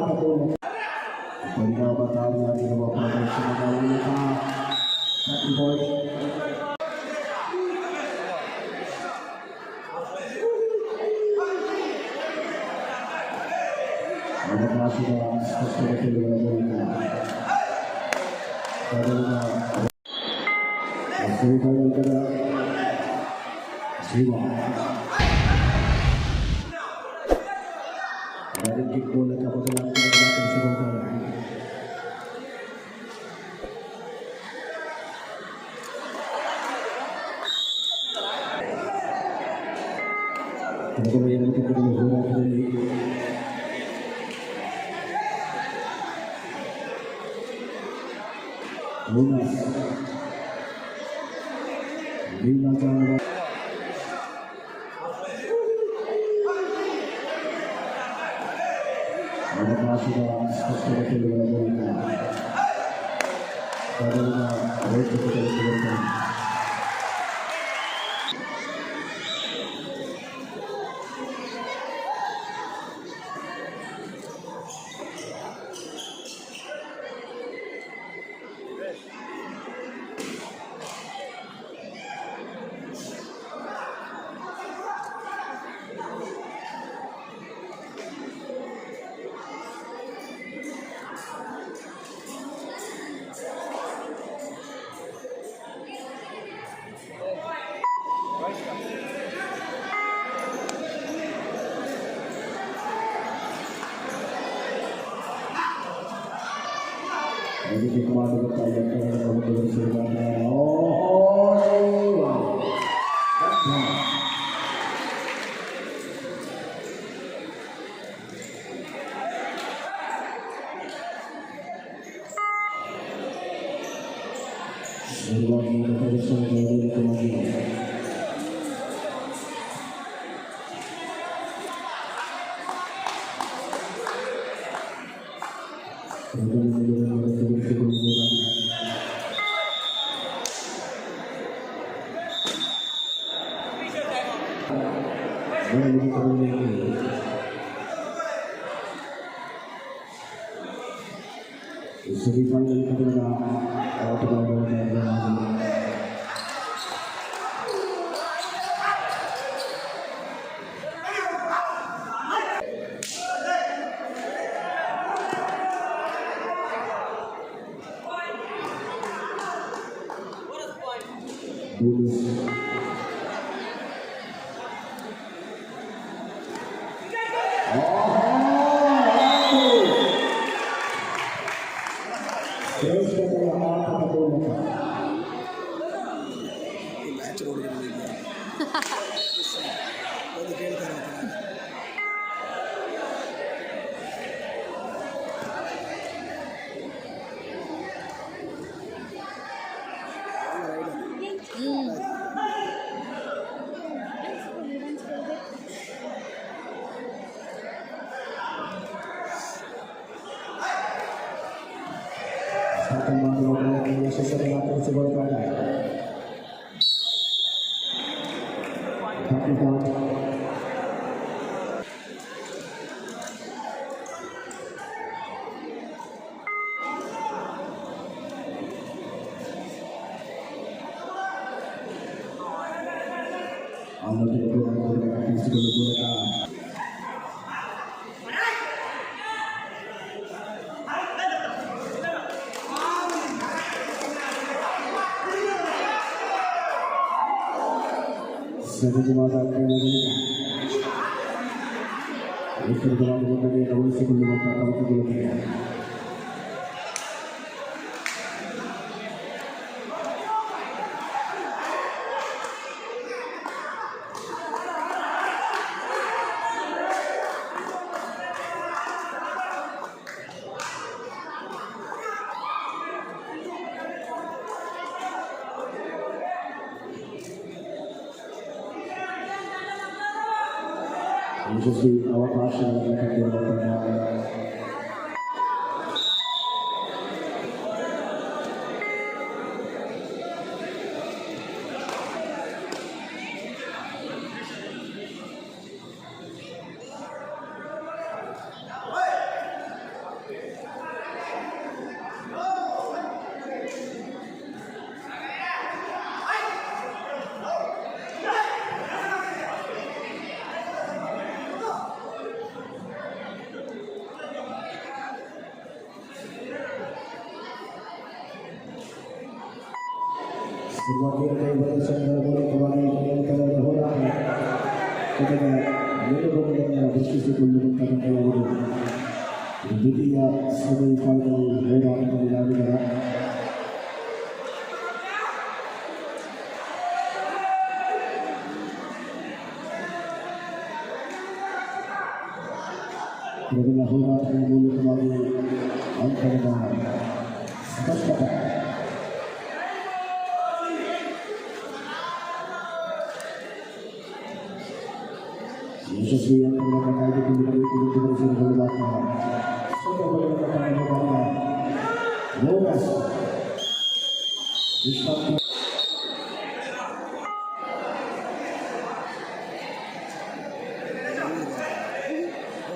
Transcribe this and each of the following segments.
ಆಟದ ಮೂಲಕ ಪರಿಣಾಮಕಾರಿಯಾಗಿರುವ ಪ್ರದರ್ಶನದ ಮೂಲಕ 30 ಪಾಯಿಂಟ್. ಅವಕಾಶದ ಸ್ಪಷ್ಟ ಚೆಂಡುಗಳ ಮೂಲಕ ಕಡಲಿನ ಸೆಮಿಫೈನಲ್ ಜೀವ ರನ್ನಿಂಗ್ ಕಿಕ್ ಮೂಲಕ ಮೊದಲ ಅಂಕವನ್ನು ದಾಖಲಿಸಿಕೊಳ್ತಾರೆ. ಮೊದಲ ಎರಡು ತಂಡಗಳು ಹೋರಾಟದಲ್ಲಿ. ಬೋನಸ್ ಲೀಲಾಚಾರದ ಅವಕಾಶದ ಸ್ಪಷ್ಟ ಚೆಂಡುಗಳ ಮೂಲಕ ಕಡಲಿನ ರೋಚಕ ತಲುಪಿರುತ್ತಾರೆ. ಕಿಕ್ ಮಾಡುವಂತ ಯತ್ನಗಳನ್ನು ಮುಂದುವರಿಸಿರುವ ಓಹೋ ಜೀವ. ನಿರ್ವಾಹಕ ಪ್ರದರ್ಶನದ ಮೂಲಕವಾಗಿ ಪ್ರಥಮ ನಿಲುವನ್ನು ತೆಗೆದುಕೊಳ್ಳುವುದಾಗಿ ಮೊದಲಿಗೆ ಸೆಮಿಫೈನಲ್ ಪದದ ಆಟಗಾರರಾಗಿ bonus. ಓಹೋ! ಶ್ರೇಷ್ಠತೆಯ ಆಟದ ಮೂಲಕ ಈ ಮ್ಯಾಚ್ ನೋಡಿದ್ರೆ ಈಗ ಒಂದು ಕೇಳ್ತಾರೆ ಅಂತ. ರೈಡ್. ಸ್ಟಾರ್ಟ್ ಮಾಡುವ ಪ್ರಯತ್ನ ಯಶಸ್ಸನ್ನು ದಾಖಲಿಸಿಕೊಳ್ತಾರೆ. 30 ಪಾಯಿಂಟ್. ಆಲೋಚನೆ ದಾಖಲಿಸಿಕೊಳ್ಳುವ ಮೂಲಕ ಸಹಜವಾದ ಅಂಕಣದಲ್ಲಿ ಉತ್ತರವಾದ ಮುನ್ನಡೆಯನ್ನು ಉಳಿಸಿಕೊಳ್ಳುವಂತಹ ತವಕಗಳೊಂದಿಗೆ ಯಶಸ್ವಿ ಅವಕಾಶಗಳನ್ನು ಕಂಡಿರುವ ತಂಡ. ಸುಮಾರು ಪ್ರದರ್ಶನಗಳ ಮೂಲಕವಾಗಿ ಫೈನಲ್ ಹೋರಾಟ ಜೊತೆಗೆ ಗೆಲುವುಗಳನ್ನು ದೃಷ್ಟಿಸಿಕೊಳ್ಳುವಂಥ ತಂಡವಾಗಿದೆ. ದ್ವಿತೀಯ ಸೆಮಿಫೈನಲ್ ಹೋರಾಟದಲ್ಲಿ ಆಗಿದ್ದಾರೆ. ಮೊದಲ ಹೋರಾಟದ ಮೂಲಕವಾಗಿ ಅಂತರದ ಸ್ಪಷ್ಟತೆ. ಯಶಸ್ವಿ ಅಂತರವನ್ನು ಕಾಯ್ದುಕೊಂಡು ಮುಂದುವರಿಸಿಕೊಳ್ಳುವಂತಹ ಸ್ವಂತ ಬಲವನ್ನು ಬೋನಸ್ ವಿಶ್ರಾಂತಿ.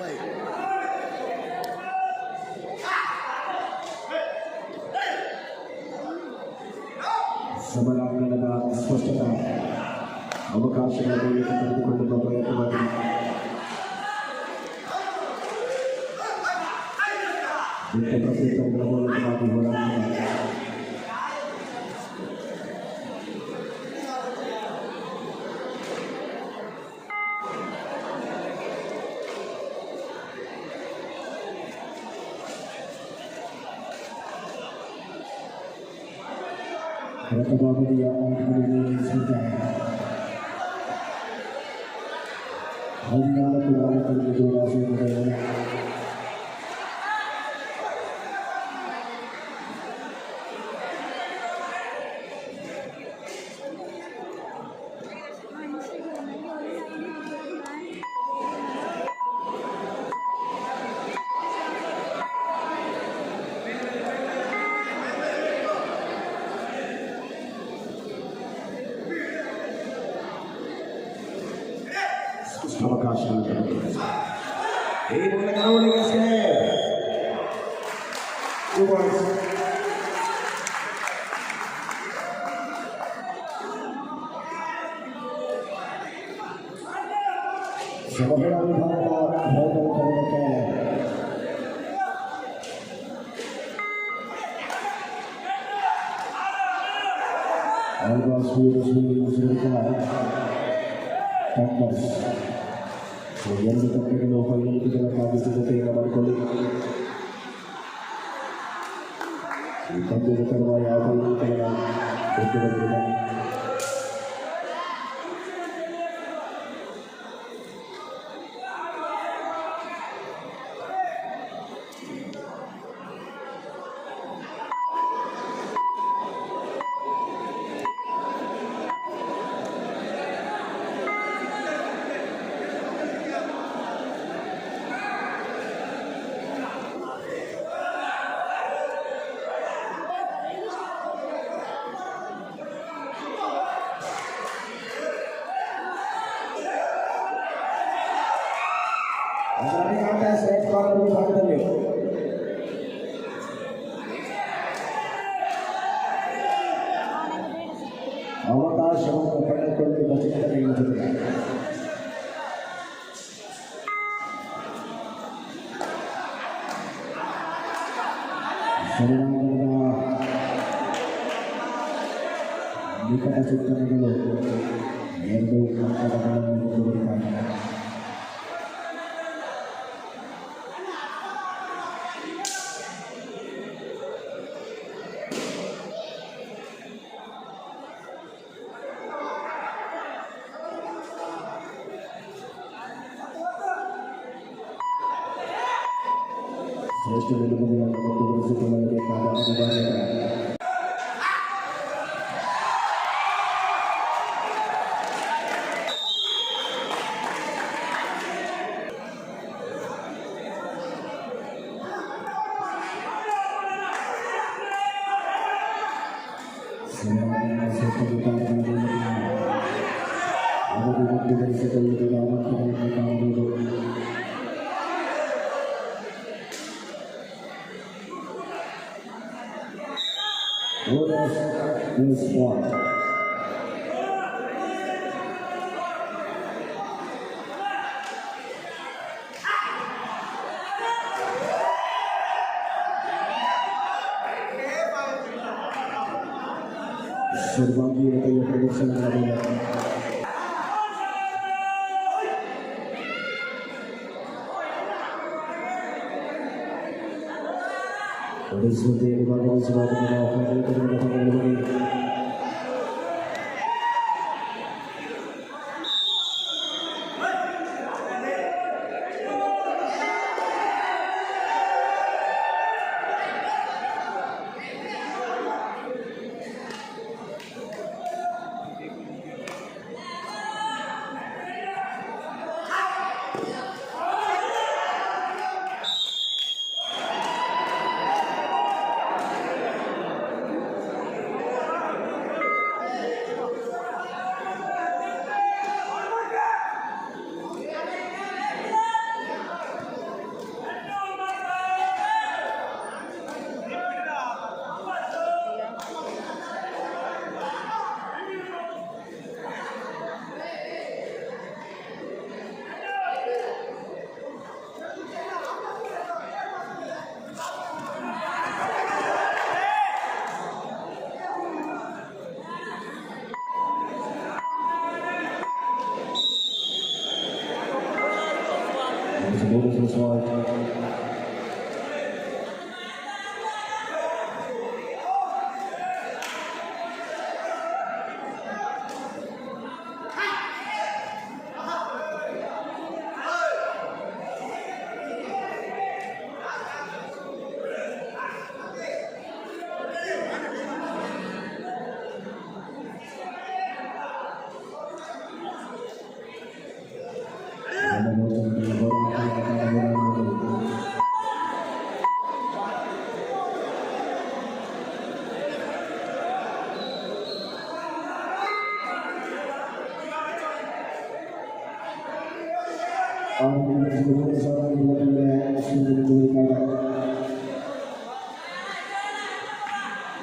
ಓಯ್. ಸಮರಾಂಗಣದ ಸ್ಪಷ್ಟത ಅವಕಾಶಗಳ ಮೂಲಕ ಪಡೆದುಕೊಳ್ಳುವ ಪ್ರಯತ್ನವಾಗಿದೆ. ದಿಟ್ಟ ಪ್ರತ್ಯುತ್ತರಗಳ ಮೂಲಕವಾಗಿ ಹೋರಾಟ. ಪ್ರಥಮಾವಧಿಯ ಆಟಗಳನ್ನು ನಿರ್ಮಿಸಿದ 14 ನಾಲ್ಕರಲ್ಲಿ ಜೋರಾಸುವುದನ್ನು. ಅವಕಾಶಗಳನ್ನು ಪಡೆದುಕೊಂಡಿದೆ. ಈ ಮೂಲಕ ರೌಂಡಿಗೆ escape. 2 points. ಮಹಿಳಾ ವಿಭಾಗದ ಫೈನಲ್ ಕದನಕ್ಕೆ ಆಲ್ವಾಸ್ ತಂಡರ್ಸ್. ಸೊ ಎರಡು ತಂಡಗಳು ಫೈನಲ್ ಕದನಕ್ಕಾಗಿ ಸಿದ್ಧತೆಯನ್ನು ಮಾಡಿಕೊಳ್ಳಿ. ಈ ಪಂದ್ಯದ ತರುವಾಯ ಫೈನಲ್ ಕದನ ಮುಂದುವರೆದಿದೆ. ರನ್ನಿಂಗ್ ಕಾಂಟೆಸ್ಟ್ ರೆಡ್ ಕಾರ್ನರ್ ವಿಭಾಗದಲ್ಲಿ ಅವಕಾಶವನ್ನು ಪಡೆದುಕೊಳ್ಳುವ ಚಿಂತನೆಯ ಜೊತೆಗೆ ಸಮರಾಂಗಣದ ನಿಕಟ ಚಿಂತನೆಗಳು ಎರಡು ಅಂಕಗಳನ್ನು ಮುಂದುವರಿತಾನೆ. ಶ್ರೇಷ್ಠ ನಿಲುವುಗಳನ್ನು ಮುಂದುವರಿಸಿಕೊಳ್ಳಬೇಕಾದ ಅನಿವಾರ್ಯತೆ. ಸಮರಾಂಗಣ ಶ್ರೇಷ್ಠ ವಿಚಾರಗಳ ಮೂಲಕ ಅವಧಿ ಮುಂದುವರಿಸಿಕೊಳ್ಳುವುದು ಅವಂತರವನ್ನು ಕಾಣಬಹುದು. Bonus is one. ಸರ್ವಾಂಗೀಣತೆಯ ಪ್ರದರ್ಶನದ ಮೂಲಕ ಸ್ಪರ್ಧೆಯಲ್ಲಿ ಭಾಗವಹಿಸುವ ತಂಡಗಳಿಗೆ result.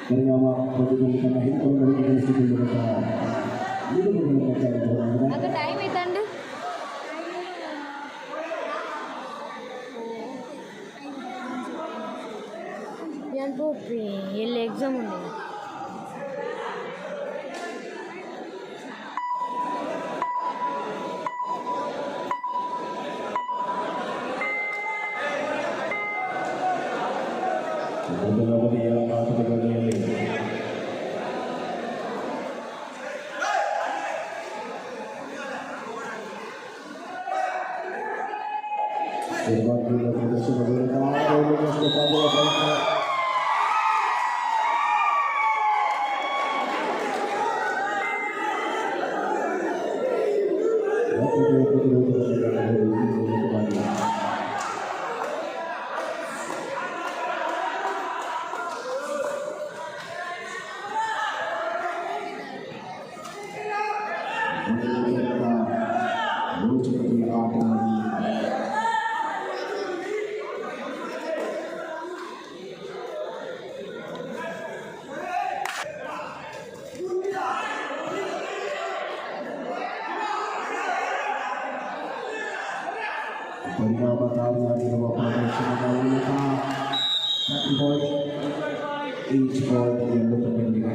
ಪರಿಣಾಮ ಪ್ರತಿಫಲಿತನ ಹಿಡಿದುಕೊಂಡು ಬೆಳೆಸಿಕೊಳ್ಳುವಂತಹ ಟೈಮ್ ಐತಂಡು. ಯಾನ್ ಪೋಪಿ ಎಲ್ಲಿ ಎಕ್ಸಾಮ್ ಉಂಡು. ಮೊದಲ ಅವಧಿಯ ಆಟದ ವೇಳೆಯಲ್ಲಿ ಸರ್ವಾಂಗೀಣ ಪ್ರದರ್ಶನ ಮೂಲಕ ತಾಗುವ ಪ್ರಯತ್ನ. ಪ್ರತಿರೋಧವನ್ನು ಕಾಣಬಹುದು ಈ ಮೂಲಕವಾಗಿ. ರೋಚಕತೆಯ ಆಟವಾಗಿ ಪರಿಣಾಮಕಾರಿಯಾಗಿರುವ ಪ್ರದರ್ಶನದ ಮೂಲಕ 30 ಪಾಯಿಂಟ್ 8 ಪಾಯಿಂಟ್ ಎರಡು ತಂಡಗಳಿಗೆ.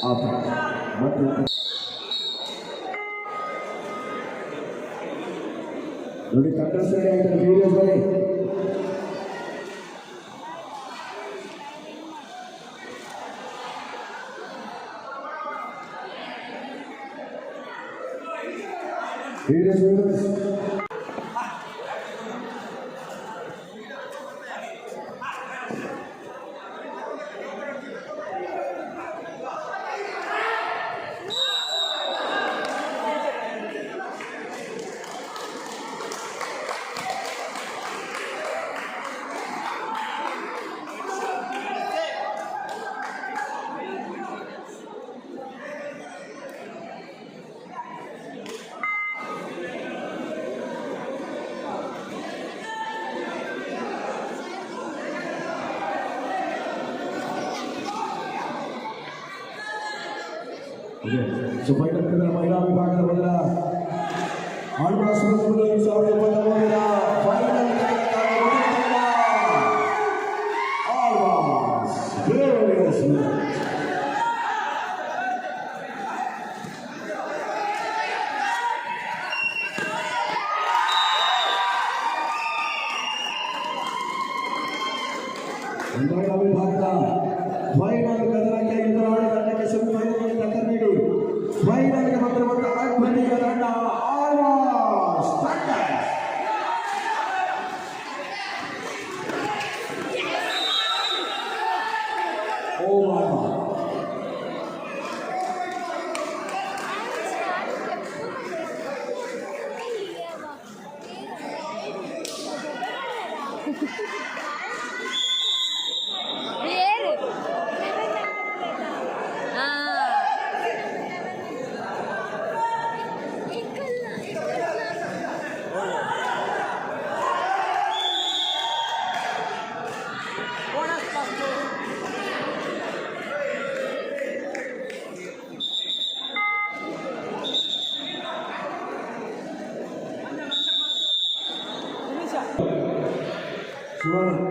ಆತ ಮತ್ತೆ ನೋಡಿ, ತಂಡ ಸರಿ ಆಯ್ತಾರೆ. ವಿಡಿಯೋಸ್ ಬನ್ನಿ. Videos, videos. So final ಮಹಿಳಾ ವಿಭಾಗದ ಮೊದಲ ಆಳ್ವಾಸ್ 2023ರ ಫೈನಲ್ ತಂಡ ಆಳ್ವಾಸ್ ಗ್ಲೋರಿಯಸ್ ಮ್ಯಾಚ್. ಮಹಿಳಾ ವಿಭಾಗದ ಫೈನಲ್ ಕದನಕ್ಕೆ ಎದುರಾಳಿ ತಂಡಕ್ಕೆ ಸೆಮಿಫೈನಲ್ ಟಕ್ಕರ್ ನೀಡಿ ಫೈನಲ್ಗೆ ಬಂದಿರುವಂತಹ ಅಭ್ಯರ್ಥಿಯ ತಂಡ ಆಳ್ವಾಸ್ ಥಂಡರ್ಸ್. ಓ my god. పేరు. ಸುವರ್ಣ.